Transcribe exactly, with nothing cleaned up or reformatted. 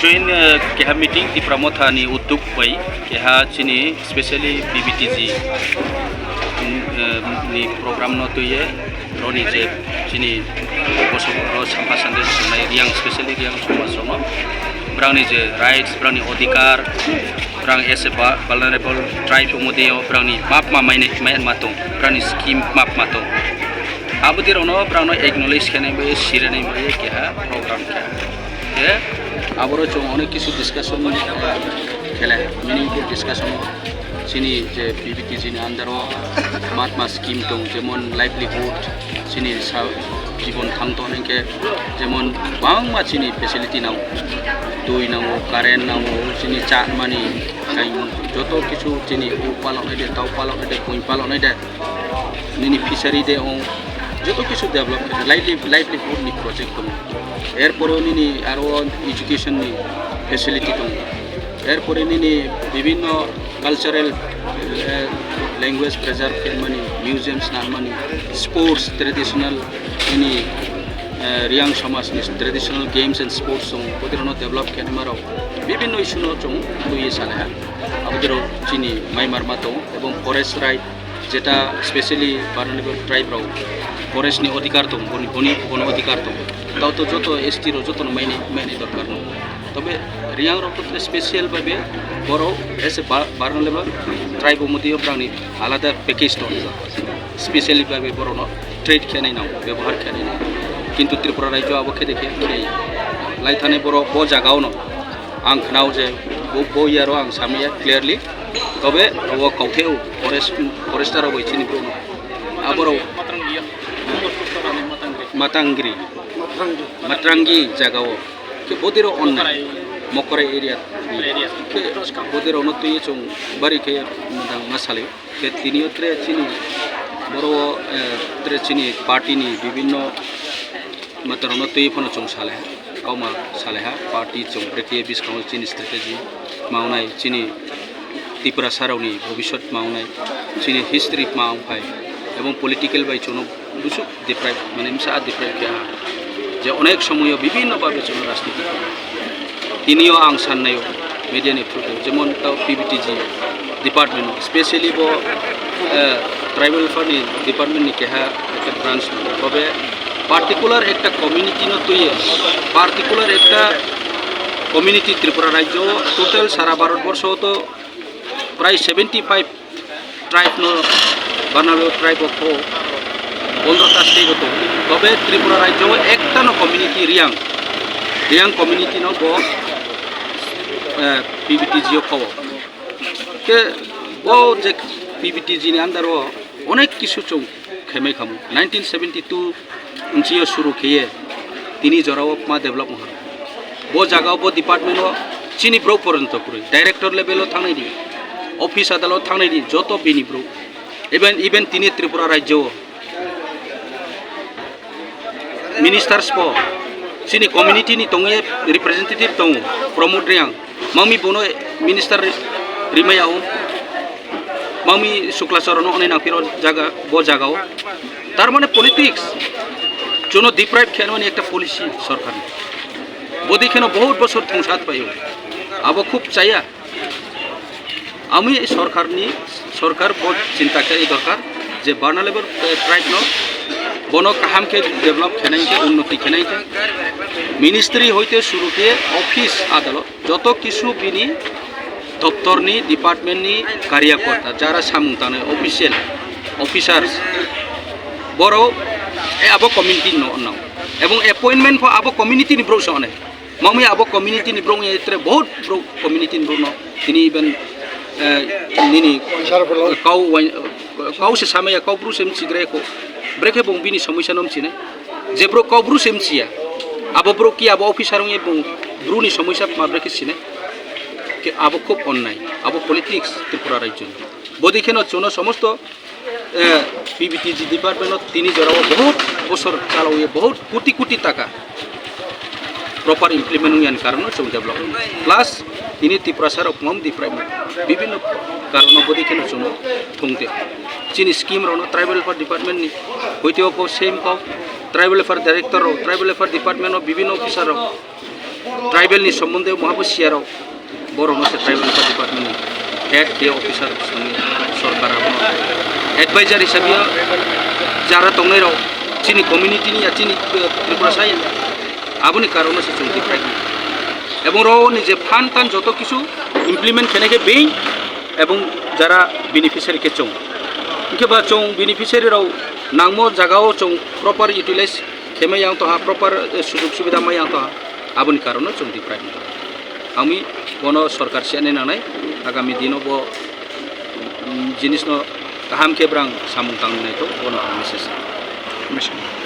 Join, eh, keha meeting Tipra Motha ni udduk bai keha chini specially P B T G, mm, eh, ni program no tuye roni je chini bosok ro sampha sande sunai Riang, specially Riang somaj rok no brang ni je rights, brang ni odhikar, brang as a va-, vulnerable tribe ongmo de o brang ni map ma mai nai, mai ma tong, brang ni scheme map ma tong. Abo di rok no brang no acknowledge khe nai bai, sire nai bai keha program khe. Khe aboro chwng onek kisu discussion, eh, khele, meaningful discussion chini je P B T G ni under o matma scheme tong, jemon livelihood, chini sa jibon thang ton hinkhe jemon bangma chini facility nango, twi nango, current nango, chini cha mani, tai joto kisu chini u palok nai de, tau palok nai de, pui palok nai de, nini fishery de ong, joto kisu develop khe lively-, livelihood ni project tongo. Erpore nini aro education ni facility tongo. Erpore nini bibhinno cultural, eh, language preserve khe mani, museums na mani, sports, traditional nini, eh, Riang somaj ni traditional games and sports tongo. Bodirokno develop khe maro bibhinno issue no chwng twiwi sale ha. Abodiro chini maimar ma tongo, ebong forest right, jeta specially vulnerable tribe rok forest ni odhikar tong, boni, boni, bono odhikar tong. Tao to joto S T rok joto no maini, maini dorkar no. Tobe Riang rok to special babe boro as a va-, vulnerable tribe omodi brang ni alada package tong. Specially babe boro no treat khe nai nang, bebohar khe nai nang. Kintu Tripura rajyo abo khe de khe, khe lai thani boro bo jaga o no ang khnao je bo, bo year o ang samya clearly. Tobe o kauthai o forest, forester o bai chini bro no. Aboro Matangri. Matangri. Matrangi jaga o. Khe bodiro onnai. Mokorai area. Khe bodiro no twi chwng bari khe madang ma sali. Khe tini o tre chini boro, eh, tre chini party ni bibhinno Matarokno twi phano chwng salaiha, kauma salaiha, party chwng bwrwi khe bwskango chini strategy mawnai, chini Tiprasa rokni bhobishyot mawnai, chini history ma wngphai, ebong political bai chwngno busuk deprive, mane msa deprive khe ha, je onek somoyo bibhinno babe chwngno rajniti khe. Tinio ang sannaio media ni through tei, jemon tao P B T G department o, specially bo, eh, tribal welfare ni department ni keha ekta branch tongo. Tobe particular ekta community no twiwi, particular ekta community Tripura rajyo o total sara Bharat borsho o to prai seventy five tribe no, Banalo tribe o kho pondro ta state o tongo. Tobe Tripura rajyo o ekta no community Riang, Riang community no bo, eh, P B T G o kho. Khe bo je P B T G ni under o onek kisu chwng khaimai khamu. Nineteen seventy two Mchiyo suru khiye tini jorao ma develop wngkha. Bo jagao bo department o chini borok poronto kwrwi. Director level o thangnai di, office adalot thangnai di, joto bini borok. Even, even tini Tripura rajyo o ministers bo chini community ni tongwi representative tongo, Pramod Reang. Mami bono minister ri-, rimaya o. Mami Sukla Charan no onai nangphiro jaga, bo jaga o. Tar mane politics. Chwngno deprive khe ani ekta policy sorkar ni. Bodi kheno bahut bosor thungsat paio. Abo khub chaya. Ami sorkar ni, sorkar bo chinta khe dorkar je vulnerable, eh, tribe no bono kaham khe develop khenai khe, unnoti khenai khe. Ministry hoite suru khe office adalot. Joto kisu bini doptor ni, department ni karyakorta, jara samung tangnai, official, officers, borok, e, abo community no, no. Ebong appointment pho abo community ni borok se onai. Mami abo community ni borok ni tre bahut borok community ni borok no. Tini even, eh, nini kau wain, kau se samaya, kau bru se mchigre ko. Brekhe bong bini somosya no mchine. Je bro kau bru se mchiya, abo bro ki abo officer wngya bung bru ni somosya ma brekhe sine. Ke abo khub onnai, abo politics Tripura rajyo ni. Bodi kheno chwngno somosto, eh, P B T G department o tini jorao bahut bosor chalawi bahut koti koti taka proper implement wngya ni karon no chwng develop wngya. Plus tini Tiprasa rok mom deprive bibhinno karon no bodi kheno chwngno thung de. Chini scheme rok no tribal welfare department ni hoite o same kok. Tribal Affairs Director rok, Tribal Affairs Department o bibhinno officer rok, Tribal ni sombonde mohabo siyarok, borok no se tribal affairs department ni head tei officer songni sorkar abo advisor hisabe jara tongnai rok chini community ni ya chini, eh, Tripura sai aboni karon se chwng deprive ebong rok ni je phan tan joto kisu implement khenai khe being ebong jara beneficiary khe chwng. Hwnkhe ba chwng beneficiary rok nangmo jaga o chwng proper utilize khe mai yang tongha, proper, eh, sujog subida mai yang tongha, aboni karon no chwng deprive wngkha. Ami bono sorkar siyanai nangnai, agami dino bo, mm, jinis no kaham khe brang samung tangwi naithok, bono ang message.